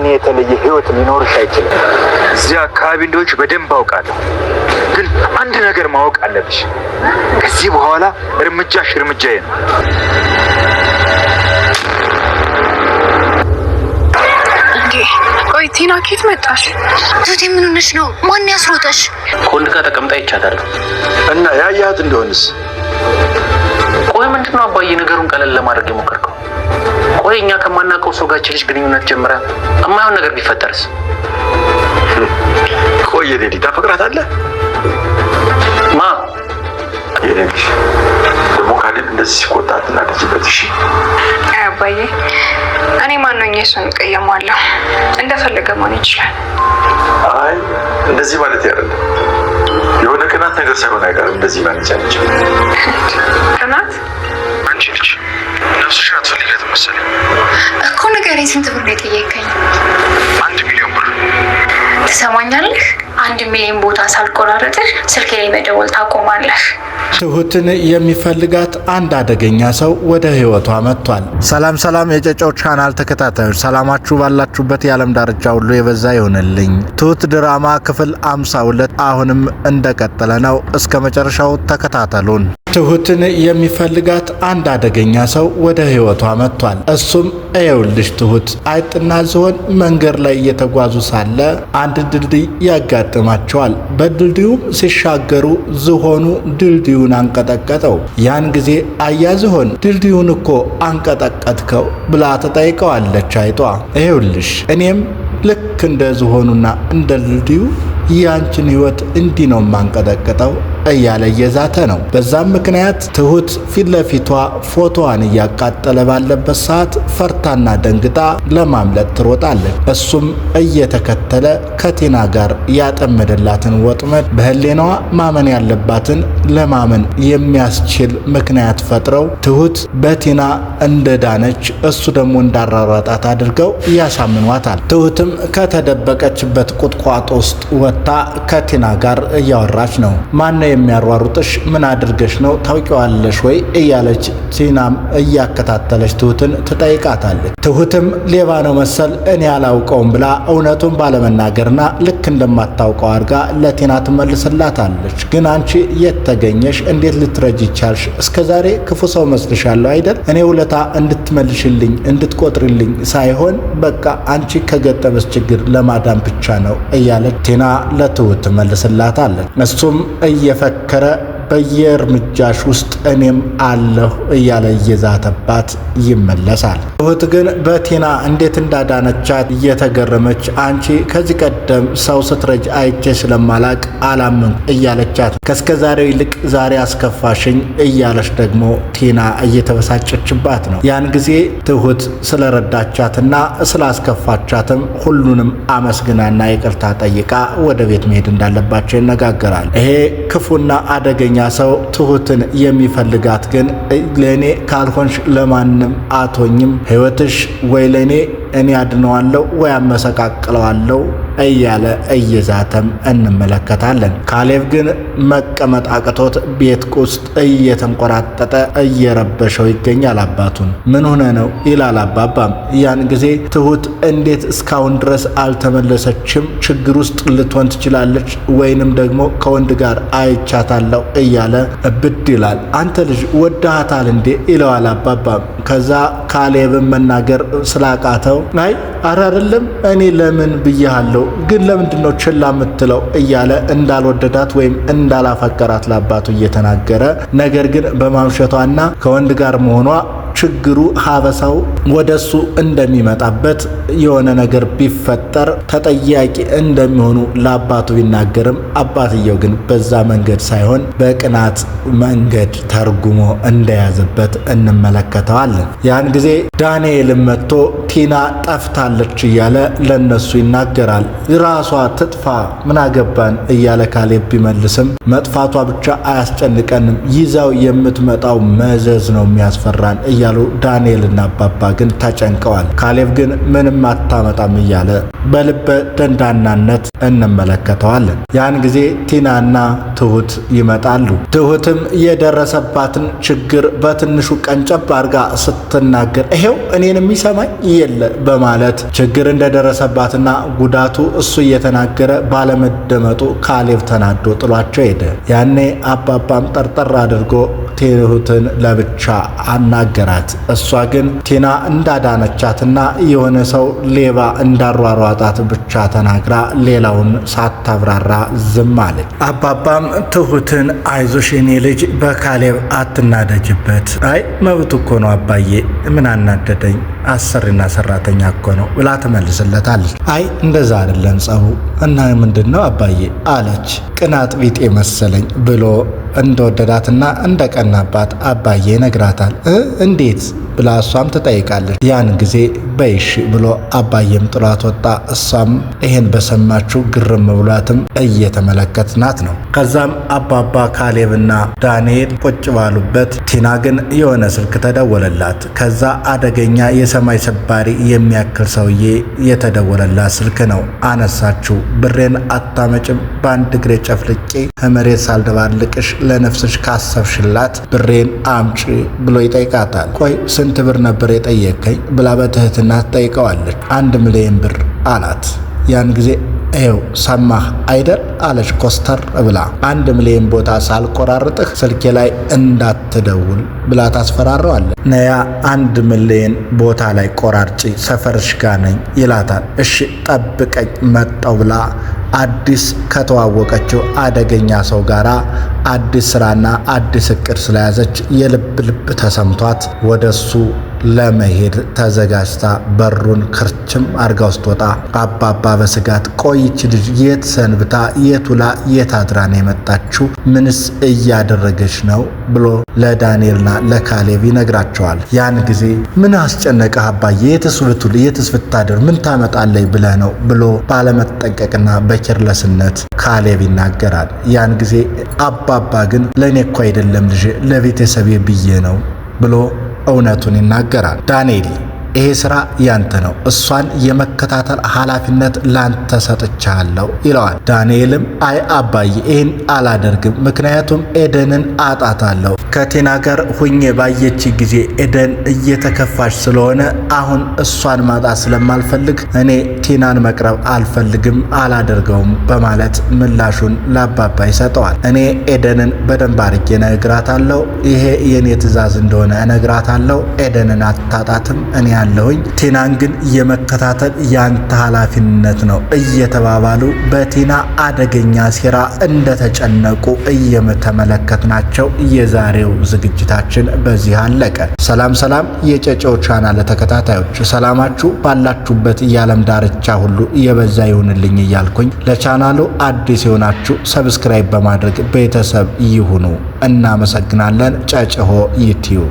የተለየ ህይወት ሊኖርሽ አይችልም። እዚህ አካባቢ እንደሆንሽ በደንብ አውቃለሁ። ግን አንድ ነገር ማወቅ አለብሽ። ከዚህ በኋላ እርምጃሽ እርምጃዬ ነው። እንዴ ቆይ ቲና ኬት መጣሽ? ትሁቴ ምን ሆነሽ ነው? ማን ያስሮጠሽ? ከወንድ ጋር ተቀምጣ ይቻታል። እና ያያት እንደሆንስ? ቆይ ምንድን ነው አባዬ ነገሩን ቀለል ለማድረግ የሞከርከው? ቆይ እኛ ከማናውቀው ሰው ጋር ልጅ ግንኙነት ጀምራ የማይሆን ነገር ቢፈጠርስ? ቆይ የኔ ልጅ ታፈቅራታለህ? ማ የኔ ልጅ ደግሞ ካሌብ እንደዚህ ሲቆጣ አትናደጂበት እሺ? አይ አባዬ፣ እኔ ማነኝ እሱን እቀየማለሁ። እንደፈለገ መሆን ይችላል። አይ እንደዚህ ማለት አይደለም። የሆነ ቅናት ነገር ሳይሆን አይቀርም እንደዚህ ማለት ያለች። ቅናት? አንቺ ልጅ ነፍስሽን አትፈልጊያትም መሰለኝ። እኮ ንገረኝ፣ ስንት ብር ነው የጠየከኝ? 1 ሚሊዮን ብር። ትሰማኛለህ? 1 ሚሊዮን ቦታ ሳልቆራረጥህ ስልኬ ላይ መደወል ታቆማለህ። ትሁትን የሚፈልጋት አንድ አደገኛ ሰው ወደ ህይወቷ መጥቷል። ሰላም ሰላም፣ የጨጨው ቻናል ተከታታዮች ሰላማችሁ ባላችሁበት የዓለም ዳርቻ ሁሉ የበዛ ይሆንልኝ። ትሁት ድራማ ክፍል 52 አሁንም እንደቀጠለ ነው። እስከ መጨረሻው ተከታተሉን። ትሁትን የሚፈልጋት አንድ አደገኛ ሰው ወደ ህይወቷ መጥቷል። እሱም እየውልሽ ትሁት፣ አይጥና ዝሆን መንገድ ላይ እየተጓዙ ሳለ አንድ ድልድይ ያጋጥማቸዋል። በድልድዩም ሲሻገሩ ዝሆኑ ድልድዩን አንቀጠቀጠው። ያን ጊዜ አያ ዝሆን ድልድዩን እኮ አንቀጠቀጥከው ብላ ተጠይቀዋለች አይጧ። ይኸውልሽ እኔም ልክ እንደ ዝሆኑና እንደ ድልድዩ ያንችን ህይወት እንዲህ ነው የማንቀጠቅጠው እያለ እየዛተ ነው። በዛም ምክንያት ትሁት ፊት ለፊቷ ፎቶዋን እያቃጠለ ባለበት ሰዓት ፈርታና ደንግጣ ለማምለጥ ትሮጣለች። እሱም እየተከተለ ከቲና ጋር ያጠመደላትን ወጥመድ በህሊናዋ ማመን ያለባትን ለማመን የሚያስችል ምክንያት ፈጥረው ትሁት በቲና እንደዳነች እሱ ደግሞ እንዳራራጣት አድርገው ያሳምኗታል። ትሁትም ከተደበቀችበት ቁጥቋጦ ውስጥ ወጥታ ከቲና ጋር እያወራች ነው። ማነው የሚያሯሩጥሽ? ምን አድርገሽ ነው? ታውቂዋለሽ ወይ? እያለች ቲናም እያከታተለች ትሁትን ትጠይቃታለች። ትሁትም ሌባ ነው መሰል እኔ አላውቀውም ብላ እውነቱን ባለመናገርና ልክ እንደማታውቀው አድርጋ ለቲና ትመልስላታለች። ግን አንቺ የት ተገኘሽ? እንዴት ልትረጅ ይቻልሽ? እስከዛሬ ክፉ ሰው መስልሻለሁ አይደል? እኔ ውለታ እንድትመልሽልኝ እንድትቆጥርልኝ ሳይሆን በቃ አንቺ ከገጠመሽ ችግር ለማዳን ብቻ ነው እያለች ቲና ለትሁት ትመልስላታለች። እሱም እየፈከረ በየእርምጃሽ ውስጥ እኔም አለሁ እያለ እየዛተባት ይመለሳል። ትሁት ግን በቲና እንዴት እንዳዳነቻት እየተገረመች አንቺ ከዚህ ቀደም ሰው ስትረጅ አይቼ ስለማላቅ አላመንኩ እያለቻት ከእስከ ዛሬው ይልቅ ዛሬ አስከፋሽኝ እያለች ደግሞ ቲና እየተበሳጨችባት ነው። ያን ጊዜ ትሁት ስለረዳቻትና ስላስከፋቻትም ሁሉንም አመስግናና ይቅርታ ጠይቃ ወደ ቤት መሄድ እንዳለባቸው ይነጋገራል። ይሄ ክፉና አደገኛ ሰው ትሁትን የሚፈልጋት ግን ለእኔ ካልሆንሽ ለማንም አቶኝም፣ ሕይወትሽ ወይ ለእኔ እኔ አድነዋለሁ ወይ አመሰቃቅለዋለሁ እያለ እየዛተም እንመለከታለን። ካሌብ ግን መቀመጥ አቅቶት ቤት ውስጥ እየተንቆራጠጠ እየረበሸው ይገኛል። አባቱን ምን ሆነ ነው ይላል አባባም። ያን ጊዜ ትሁት እንዴት እስካሁን ድረስ አልተመለሰችም? ችግር ውስጥ ልትሆን ትችላለች፣ ወይንም ደግሞ ከወንድ ጋር አይቻታለሁ እያለ እብድ ይላል። አንተ ልጅ ወዳሃታል እንዴ ይለዋል አባባም። ከዛ ካሌብን መናገር ስላቃተው አይ አረ አይደለም እኔ ለምን ብያሃለሁ፣ ግን ለምንድን ነው ችላ የምትለው እያለ እንዳልወደዳት ወይም እንዳላፈቀራት ለአባቱ እየተናገረ ነገር ግን በማምሸቷና ከወንድ ጋር መሆኗ ችግሩ ሀበሳው ወደሱ እንደሚመጣበት የሆነ ነገር ቢፈጠር ተጠያቂ እንደሚሆኑ ለአባቱ ቢናገርም አባትየው ግን በዛ መንገድ ሳይሆን በቅናት መንገድ ተርጉሞ እንደያዘበት እንመለከተዋለን። ያን ጊዜ ዳንኤልም መጥቶ ቲና ጠፍታለች እያለ ለነሱ ይናገራል። ራሷ ትጥፋ ምን አገባን እያለ ካሌብ ቢመልስም መጥፋቷ ብቻ አያስጨንቀንም፣ ይዛው የምትመጣው መዘዝ ነው የሚያስፈራን እያለ እያሉ ዳንኤልና አባባ ግን ተጨንቀዋል። ካሌብ ግን ምንም አታመጣም እያለ በልበ ደንዳናነት እንመለከተዋለን። ያን ጊዜ ቲናና ትሁት ይመጣሉ። ትሁትም የደረሰባትን ችግር በትንሹ ቀንጨብ አድርጋ ስትናገር ይሄው እኔን የሚሰማኝ የለ በማለት ችግር እንደደረሰባትና ጉዳቱ እሱ እየተናገረ ባለመደመጡ ካሌብ ተናዶ ጥሏቸው ሄደ። ያኔ አባባም ጠርጠር አድርጎ ትሁትን ለብቻ አናገራት። እሷ ግን ቲና እንዳዳነቻትና የሆነ ሰው ሌባ እንዳሯሯጣት ብቻ ተናግራ ሌላውን ሳታብራራ ዝም አለች። አባባም ትሁትን አይዞሽ የኔ ልጅ በካሌብ አትናደጅበት። አይ መብቱ እኮ ነው አባዬ፣ ምን አናደደኝ አሰሪና ሰራተኛ እኮ ነው ብላ ትመልስለታለች። አይ እንደዛ አይደለም ጸቡ እና ምንድን ነው አባዬ አለች። ቅናት ቢጤ መሰለኝ ብሎ እንደወደዳትና እንደቀናባት አባዬ ይነግራታል። እንዴት ብላ እሷም ትጠይቃለች። ያን ጊዜ በይሽ ብሎ አባዬም ጥሏት ወጣ። እሷም ይሄን በሰማችው ግርም ብሏትም እየተመለከትናት ነው። ከዛም አባባ ካሌብና ዳንኤል ቁጭ ባሉበት ቲና ግን የሆነ ስልክ ተደወለላት። ከዛ አደገኛ የሰማይ ሰባሪ የሚያክል ሰውዬ የተደወለላት ስልክ ነው። አነሳችው። ብሬን አታመጭም፣ በአንድ እግሬ ጨፍልቄ ከመሬት ሳልደባልቅሽ ለነፍስሽ ካሰብሽላት ብሬን አምጪ ብሎ ይጠይቃታል። ቆይ ስንት ብር ነበር የጠየከኝ ብላ በትህትና ትጠይቀዋለች። 1 ሚሊዮን ብር አላት። ያን ጊዜ ይኸው ሰማህ አይደል አለች ኮስተር ብላ። 1 ሚሊዮን ቦታ ሳልቆራርጥህ ስልኬ ላይ እንዳትደውል ብላ ታስፈራረዋለች። ነያ 1 ሚሊዮን ቦታ ላይ ቆራርጪ ሰፈርሽ ጋ ነኝ ይላታል። እሺ ጠብቀኝ መጣው ብላ አዲስ ከተዋወቀችው አደገኛ ሰው ጋር አዲስ ስራና አዲስ እቅድ ስለያዘች የልብ ልብ ተሰምቷት ወደሱ ለመሄድ ተዘጋጅታ በሩን ክርችም አድርጋ ስትወጣ አባባ በስጋት ቆይች ልጅ የት ሰንብታ የት ውላ የት አድራ ነው የመጣችው? ምንስ እያደረገች ነው ብሎ ለዳንኤልና ለካሌብ ይነግራቸዋል። ያን ጊዜ ምን አስጨነቀህ አባዬ? የትስ ብትውል የትስ ብታድር ምን ታመጣለች ብለህ ነው ብሎ ባለመጠንቀቅና በ careless ነት ካሌብ ይናገራል። ያን ጊዜ አባባ ግን ለእኔ እኮ አይደለም ልጄ ለቤተሰቤ ብዬ ነው ብሎ እውነቱን ይናገራል። ዳንኤል ይሄ ስራ ያንተ ነው፣ እሷን የመከታተል ኃላፊነት ላንተ ሰጥቻለሁ ይለዋል። ዳንኤልም አይ አባዬ ይህን አላደርግም፣ ምክንያቱም ኤደንን አጣታለሁ። ከቴና ጋር ሁኜ ባየች ጊዜ ኤደን እየተከፋች ስለሆነ አሁን እሷን ማጣት ስለማልፈልግ እኔ ቲናን መቅረብ አልፈልግም፣ አላደርገውም በማለት ምላሹን ለአባባ ይሰጠዋል። እኔ ኤደንን በደንብ አድርጌ እነግራታለሁ፣ ይሄ የእኔ ትዕዛዝ እንደሆነ እነግራታለሁ። ኤደንን አታጣትም፣ እኔ ያለሁኝ ቲናን ግን የመከታተል ያንተ ኃላፊነት ነው እየተባባሉ በቲና አደገኛ ሴራ እንደተጨነቁ እየተመለከትናቸው የዛሬው ዝግጅታችን በዚህ አለቀ። ሰላም ሰላም፣ የጨጨው ቻናል ተከታታዮች ሰላማችሁ ባላችሁበት የዓለም ዳርቻ ሁሉ የበዛ ይሁንልኝ እያልኩኝ ለቻናሉ አዲስ የሆናችሁ subscribe በማድረግ ቤተሰብ ይሁኑ። እናመሰግናለን። ጨጨሆ ዩቲዩብ።